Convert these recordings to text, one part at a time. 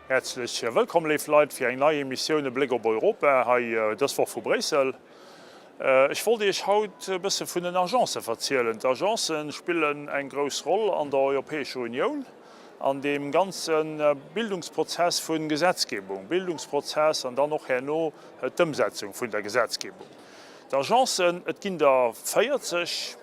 Häerzlech wëllkomm, léif Leit, fir eng nei Emissioun E Bléck op Europa, hei dës Woch vu Bréissel. Ech wollt Iech haut e bësse vun den Agencen verzielen. D'Agencen spillen eng grouss Roll an der Europäescher Unioun, an deem ganze Bildungsprozess vu Gesetzgebung, Bildungsprozess an dann och herno d'Ëmsetzung vun der Gesetzgebung. D'Agencen, et ginn der 40,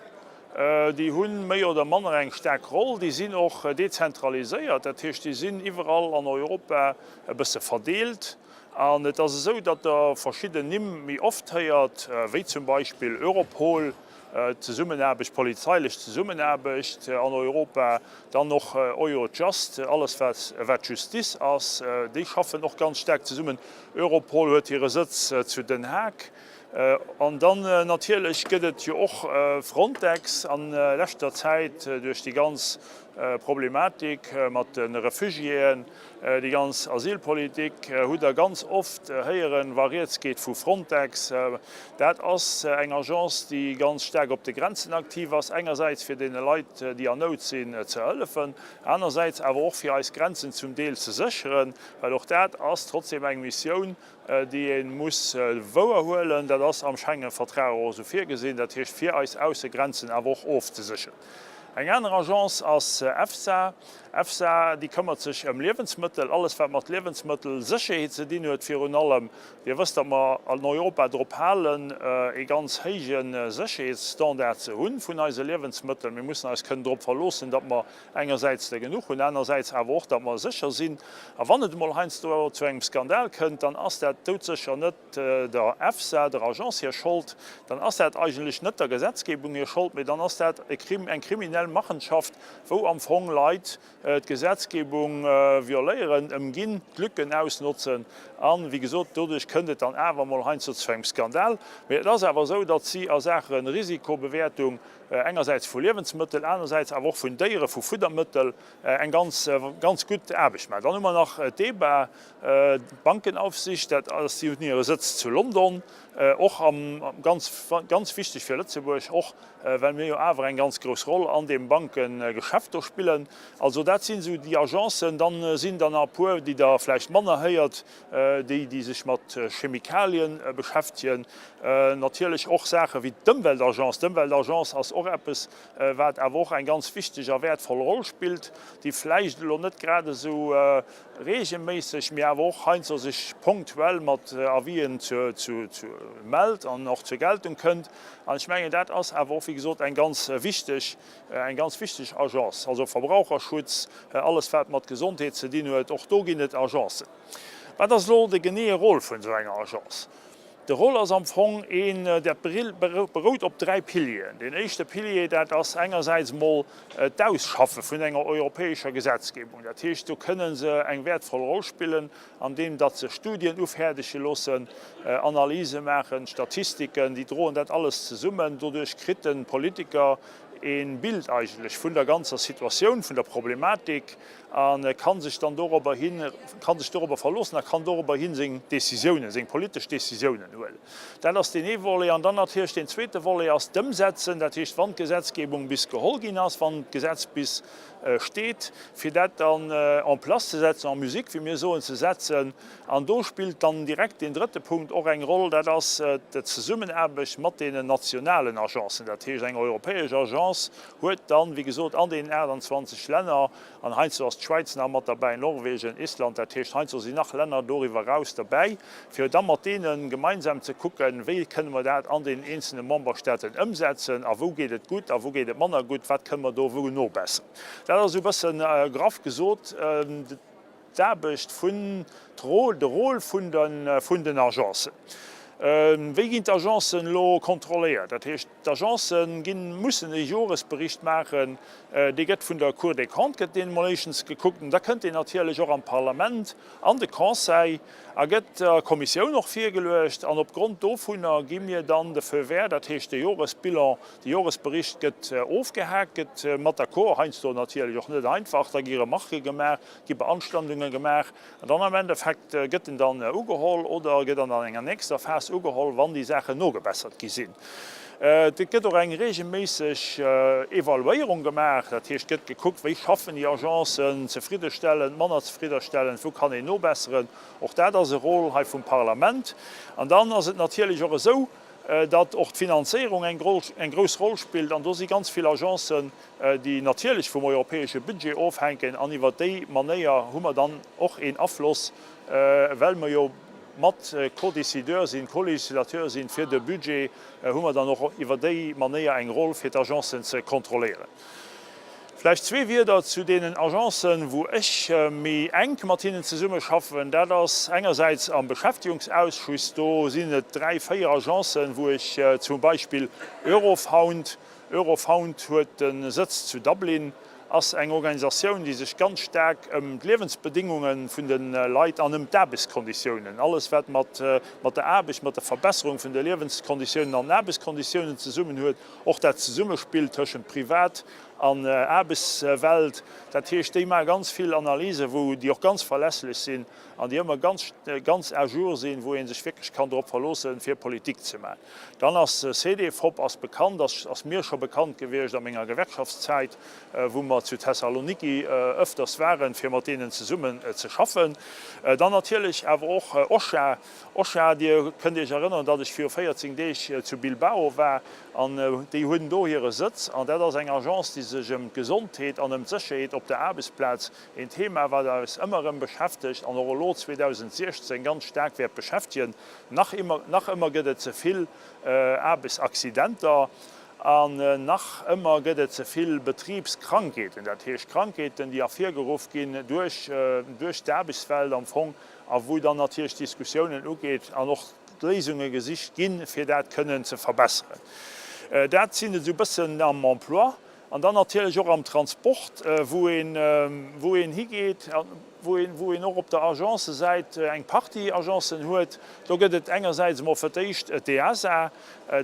déi hu méi oder manner eng staark Roll. Déi sinn och dezentraliséiert, dat heescht, déi sinn iwwerall an Europa e bësse verdeelt. An et ass esou, datt Der verschidden Nimm méi oft héiert, wéi zum Beispill Europol, d'Zesummenaarbecht, d'polizeilech Zesummenaarbecht an Europa, dann och Eurojust, alles wat Justice ass, déi schaffen och ganz staark zesummen. Europol huet hire Sëtz zu Den Haag. An dann natierlech gëtt et jo och Frontex an leschter Zäit duerch déi ganz Problematik mat de Refugiéen, déi ganz Asylpolitik, hutt Der ganz oft héieren, wa rieds geet vu Frontex. Dat ass eng Agence, déi ganz staark op de Grenzen aktiv ass, engersäits fir deene Leit, déi an Nout sinn, ze hëllefen, anersäits awer och fir eis Grenzen zum Deel ze sécheren, well och dat ass trotzdem eng Missioun, déi ee muss wouerhuelen, dat ass am Schengen-Vertrag och esou virgesinn, dat heescht fir eis Aussegrenzen awer och ofzesécheren. Eng aner Agence ass EFSA. EFSA, déi këmmert sech ëm Liewensmëttel, alles wat mat Liewensmëttelsécherheet ze dinn huet virun allem. Dir wësst, datt mer an Europa drop halen, ee ganz héije Sécherheetsstandard ze hunn vun eise Liewensmëttel. Mir mussen eis kënnen drop verloossen, datt mer engersäits der genuch hunn, anersäits awer och, datt mer sécher sinn. A wann et emol heiansdo zu engem Skandal kënnt, dann ass dat doudsécher net der EFSA, der Agence hir Schold, dann ass dat eigentlech net der Gesetzgebung hir Schold, mee dann ass dat eng kriminell Machenschaft, wou am Fong Leit d'Gesetzgebung violéieren, ëmginn, d'Lücken ausnotzen. An, wéi gesot, doduerch kënnt et dann awer emol heiansdo zu engem Skandal. Mee et ass awer esou, datt si a Saache Risikobewertung engersäits vu Liewensmëttel, anersäits awer och vun Déiere, vu Fuddermëttel, eng ganz, ganz gutt Aarbecht maachen. Dann hu mer nach d'EBA, d'Bankenaufsicht, dat ass, déi hunn hire Sëtz zu London, och ganz, ganz wichteg fir Lëtzebuerg, och well mir jo awer eng ganz grouss Roll an deem Bankegeschäft do spillen. Also dat sinn esou déi Agencen. Dann sinn der nach e puer, déi Der vläicht manner héiert, déi, déi sech mat Chemikalien beschäftegen, natierlech och Saache wéi d'Ëmweltagence. D'Ëmweltagence ass och eppes, wat awer och eng ganz wichteg a wäertvoll Roll spillt, déi vläicht elo net grad esou reegelméisseg, mee awer och heiansdo sech ponktuell mat Avisen mellt an och zur Geltung kënnt. An ech mengen, dat ass awer och, wéi gesot, eng ganz wichteg, eng ganz wichteg Agence. Also Verbraucherschutz, alles wat mat Gesondheet ze dinn huet, och do ginn et Agencen. Wat ass elo de geneeë Rôle vun esou enger Agence? De Rôle ass am Fong een, dat berout op dräi Pilieren. Deen éischte Pilier, dat ass engersäits emol d'Ausschaffe vun enger europäescher Gesetzgebung. Dat heescht, do kënne se eng wäertvoll Roll spillen, andeem datt se Studien ufäerdege loossen, Analyse maachen, Statistiken, déi droen dat alles zesummen. Doduerch kritt de Politiker ee Bild eigentlech vun der ganzer Situatioun, vun der Problematik a ka sech dann dorobber hin, ka sech dorobber verloossen a kann dorobber hin seng Décisiounen, seng politesch Décisiounen huelen. Dat ass deen ee Volet. An dann natierlech deen zweete Volet ass d'Ëmsetzen, dat heescht, wann d'Gesetzgebung bis geholl ginn ass, wann d'Gesetz bis steet, fir dat dann en place ze setzen, en musique, wéi mir soen, ze setzen. An do spillt dann direkt deen drëtte Punkt och eng Roll, dat ass d'Zesummenaarbecht mat deenen nationalen Agencen. Dat heescht, eng europäesch Agence huet dann, wéi gesot, an deenen 28 Länner, an heiansdo ass d'Schwäiz nach mat derbäi, Norwegen, Island, dat heescht, heiansdo sinn nach Länner doriwwer eraus derbäi, fir da mat deene gemeinsam ze kucken, wéi kënne mer dat an deenen eenzelne Memberstaaten ëmsetzen a wou geet et gutt a wou geet et manner gutt, wat kënne mer do wou nobesseren. Dat ass esou e bësse graff gesot d'Aarbecht vun, d'Rôle, de Rôle vun de, vun den Agencen. Wéi ginn d'Agencen elo kontrolléiert? Dat heescht, d'Agencen ginn, mussen e Joresbericht maachen, dee gëtt vun der Cour des Comptes gëtt deen emol éischtens gekuckt an da kënnt deen natierlech och am Parlament, an de Conseil a gëtt der Kommissioun och virgeluecht an opgrond dovunner gi mir dann de Feu vert, dat heescht de Joresbilan, de Joresbericht gëtt ofgehaakt, gëtt mat d'accord, heiansdo natierlech och net einfach, da gi Remarquë gemaach, gi Beanstandunge gemaach an dann am Endeffekt gëtt en dann ugeholl oder gëtt an enger nächster Phas. ass ugeholl, wann déi Saachen nogebessert gi sinn. Et gëtt och eng reegelméisseg Evaluéierung gemaach, dat heescht, et gëtt gekuckt, wéi schaffen déi Agencen, zefriddestellend, manner zefridderstellend, wou kann een nobesseren. Och dat ass e Rôle hei vum Parlament. An dann ass et natierlech och esou, datt och d'Finanzéierung eng grouss Roll spillt. An do si ganz vill Agencen, déi natierlech vum europäesche Budget ofhänken. An iwwert déi Manéier hu mer dann och een Afloss, well mer jo mat Co-décideur sinn, Co-législateur sinn fir de Budget, hu mer dann och iwwer déi Manéier eng Roll, fir d'Agencen ze kontrolléieren. Vläicht zwee Wierder zu deenen Agencen, wou ech méi enk mat hinnen zesummeschaffen. Dat ass engersäits am Beschäftigungsausschuss. Do sinn et dräi, véier Agencen, wou ech zum Beispill Eurofound, Eurofound huet de Sëtz zu Dublin, ass eng Organisatioun, déi sech ganz staark ëm d'Liewensbedéngunge vun de Leit an ëm d'Aarbechtskonditiounen, alles wat mat der Aarbecht, mat der Verbesserung vun de Liewenskonditiounen an den Aarbechtskonditiounen zesummen huet, och dat Zesummespill tëschent Privat an Aarbechtswelt. Dat heescht, déi maache ganz vill Analysen, wou déi och ganz verlässlech sinn an déi ëmmer ganz, ganz à jour sinn, wou ee sech wierklech kann drop verloossen, fir Politik ze maachen. Dann ass Cedefop ass bekannt, ass, ass mir scho bekannt gewiescht a menger Gewerkschaftszäit, wou mer zu Thessaloniki öfters waren, fir mat deenen zesummen ze schaffen. Dann natierlech awer och OSHA. OSHA, Dir kënnt Iech erënneren, datt ech viru 14 Deeg zu Bilbao war an déi hunn do hire Sëtz. An dat ass eng Agence, déi sech ëm d'Gesondheet an ëm d'Sécherheet op der Aarbechtsplaz, een Thema, wat eis ëmmer erëm beschäftegt an och elo 2016 ganz staark wäert beschäftegen. Nach ëmmer, nach ëmmer gëtt et ze vill Aarbechtsaccidenter an nach ëmmer gëtt et ze vill Betribskrankheeten, dat heescht Krankheeten, déi ervirgeruff ginn duerch, duerch d'Aarbechtswelt am Fong. a wou dann natierlech d'Diskussiounen ugeet an och d'Léisunge gesicht ginn, fir dat kënnen ze verbesseren. Dat sinn et esou e bëssen am Emploi an dann natierlech och am Transport, wou een, wou een higeet, wou een, wou een och op der Agencesäit eng Partie Agencen huet. Do gëtt et engersäits emol fir d'éischt d'EASA,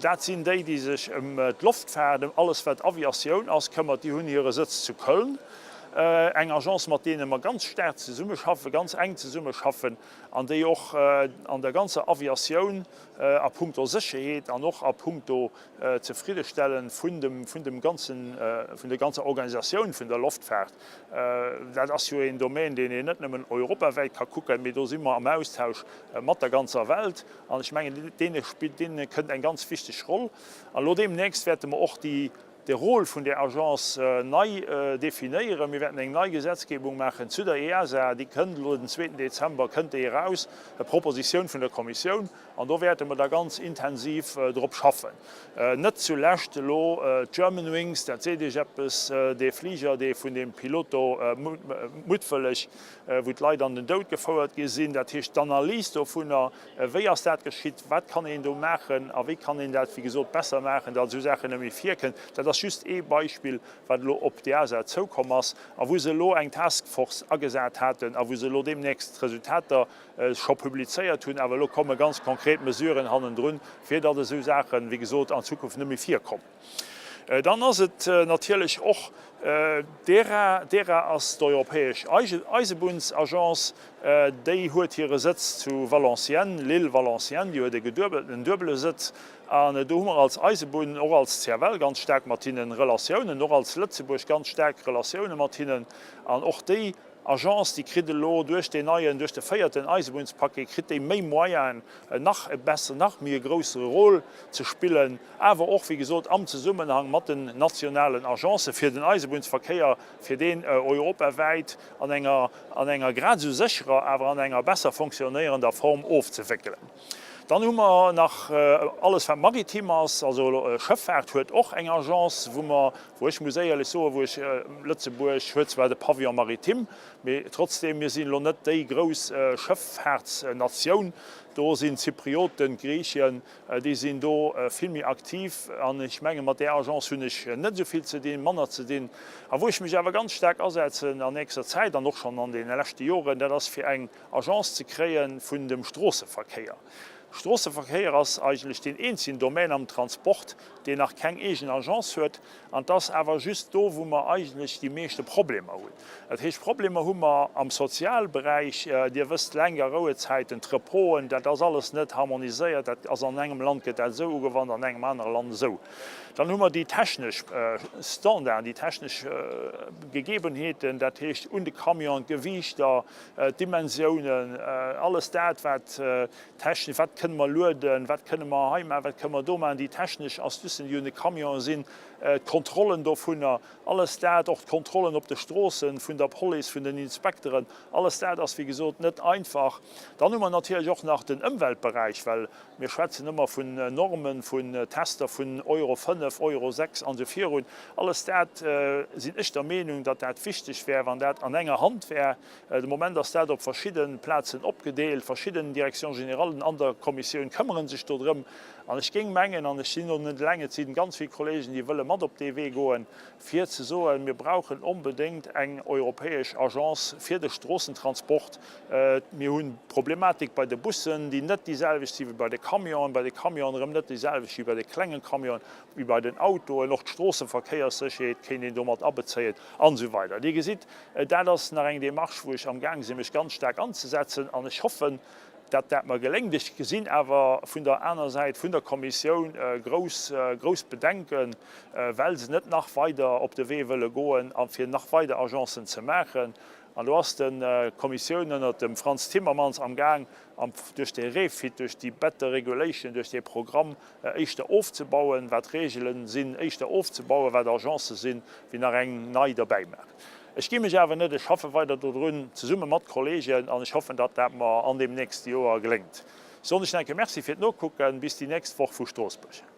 dat sinn déi, déi sech ëm d'Loftfaart, ëm alles wat Aviatioun ass, këmmert. Déi hunn hire Sëtz zu Köln. Eng Agence, mat deene mer ganz staark zesummeschaffen, ganz enk zesummeschaffen an déi och an der ganzer Aviatioun a puncto Sécherheet an och a puncto Zefriddestelle vun dem, vun dem ganzen, vun der ganzer Organisatioun vun der Loftfaart, dat ass jo een Domän, deen een net nëmmen europawäit ka kucken, mee do si mer am Austausch mat der ganzer Welt an ech mengen, deene spillt, deene kënnt eng ganz wichteg Roll. An elo deemnächst wäerte mer och déi de Rôle vun där Agence nei definéieren. Mir wäerten eng nei Gesetzgebung maachen zu der EASA. Déi kënnt elo den zweeten Dezember kënnt déi eraus, e Propositioun vun der Kommissioun. An do wäerte mer da ganz intensiv drop schaffen. Net zulescht elo d'Germanwings, dat seet Iech eppes, dee Fliger, dee vun deem Pilot do muttwëlleg, wou d'Leit an den Doud gefouert gi sinn. Dat heescht, d'Analys dovunner, Wéi ass dat geschitt? Wat kann een do maachen a wéi kann een dat, wéi gesot, besser maachen, datt esou Saachen net méi virkënn? Dat ass just ee Beispill, wat elo op d'EASA zoukomm ass a wou se elo eng Taskforce agesat haten a wou se elo deemnächst d'Resultater scho publizéiert hunn. Awer elo komme ganz konkret Mesuren hannendrun, fir datt esou Saachen, wéi gesot, an Zukunft net méi virkommen. Dann ass et natierlech och d'ERA. D'ERA ass d'europäesch Eisebunnsagence. Déi huet hire Sëtz zu Valenciennes, Lille-Valenciennes. Déi huet en duebele Sëtz. An do hu mer als Eisebunn, och als CFL ganz staark mat hinnen Relatiounen, och als Lëtzebuerg ganz staark Relatioune mat hinnen. An och déi Agence, déi kritt elo duerch deen neien, duerch de véierten Eisebunnspaquet, kritt déi méi Moyenen, nach e besser, nach méi e groussere Rôle ze spillen, awer och, wéi gesot, am Zesummenhang mat den nationalen Agencen, fir den Eisebunnsverkéier, fir deen europawäit an enger, an enger grad esou sécherer, awer an enger besser fonctionnéierender Form ofzewéckelen. Dann hu mer nach alles, wat maritim ass, also Schëffaart huet och eng Agence, wou mer, wou ech muss éierlech soen, wou ech, Lëtzebuerg huet zwar de Pavillon maritime, mee trotzdeem, mir sinn elo net déi grouss Schëffaartsnatioun. Do sinn d'Zyprioten, d'Griechen, déi sinn do vill méi aktiv. An ech menge mat där Agence hunn ech net esou vill ze dinn, manner ze dinn. A wou ech mech awer ganz staark asetzen an nächster Zäit an och schonn an deene leschte Joren, dat ass fir eng Agence ze kréie vun dem Stroosseverkéier. Stroosseverkéier ass eigentlech deen eenzegen Domän am Transport, deen nach keng eegen Agence huet. An 't ass awer just do, wou mer eigentlech déi meeschte Problemer hunn. Dat heescht, Problemer hu mer am Sozialberäich. Dir wësst, Lenk a Rouezäiten, d'Reposen, dat ass alles net harmoniséiert. Dat ass an engem Land gëtt dat esou ugewannt, an engem anere Land esou. Dann hu mer déi technesch Standarden, déi technesch Gegebenheeten, dat heescht un de Camionen, d'Gewiichter, d'Dimensiounen, alles dat, wat technesch, wat kënne mer lueden, wat kënne mer hei maachen, wat kënne mer do maachen, déi technesch Astucen, déi un de Camionen sinn, d'Kontrollen dovunner, alles dat, och d'Kontrollen op de Stroossen vun der Police, vun den Inspekteren, alles dat ass, wéi gesot, net einfach. Dann hu mer natierlech och nach den Ëmweltberäich, well mir schwätzen ëmmer vun Normen, vun Tester vun Euro 5, Euro 6 an esou virun. Alles dat sinn ech der Meenung, datt dat wichteg wär, wann dat an enger Hand wär. De Moment ass dat op verschidde Plazen opgedeelt. Verschidden Directions généralen an der Kommissioun këmmere sech do drëm. An ech géing mengen, an ech sinn och net eleng, et si ganz vill Kollegen, déi wëlle mat op dee Wee goen, fir ze soen, mir brauchen onbedéngt eng europäesch Agence fir de Stroossentransport. Mir hu Problematik bei de Bussen, déi net déi selwecht si wéi bei de Camionen, bei de Camionen erëm net déi selwecht wéi bei de klengen Camionen, wéi bei den Autoen. Och d'Stroosseverkéierssécherheet kéint een do mat abezéien an esou weider. Dir gesitt, Dat ass nach eng Démarche, wou ech amgaang sinn, mech ganz staark anzesetzen, an ech hoffen, datt dat mer geléngt. Ech gesinn awer vun der aner Säit vun der Kommissioun grouss, grouss Bedenken, well se net nach weider op de Wee wëlle goen, a fir nach weider Agencen ze maachen. An do ass d'Kommissioun ënnert dem Frans Timmermans amgaang, duerch de Refit, duerch déi Better Regulation, duerch dee Programm, éischter ofzebauen, wat Reegelen sinn, éischter ofzebauen, wat Agencë sinn, wéi nach eng nei derbäi maachen. Ech gi mech awer net, ech schaffe weider dodrun, zesumme mat Kolleegen, an ech hoffen, datt dat mer an deem nächste Joer geléngt. Soen ech nach eng Kéier Merci fir d'Nokucken. Bis déi nächst Woch vu Stroossbuerg.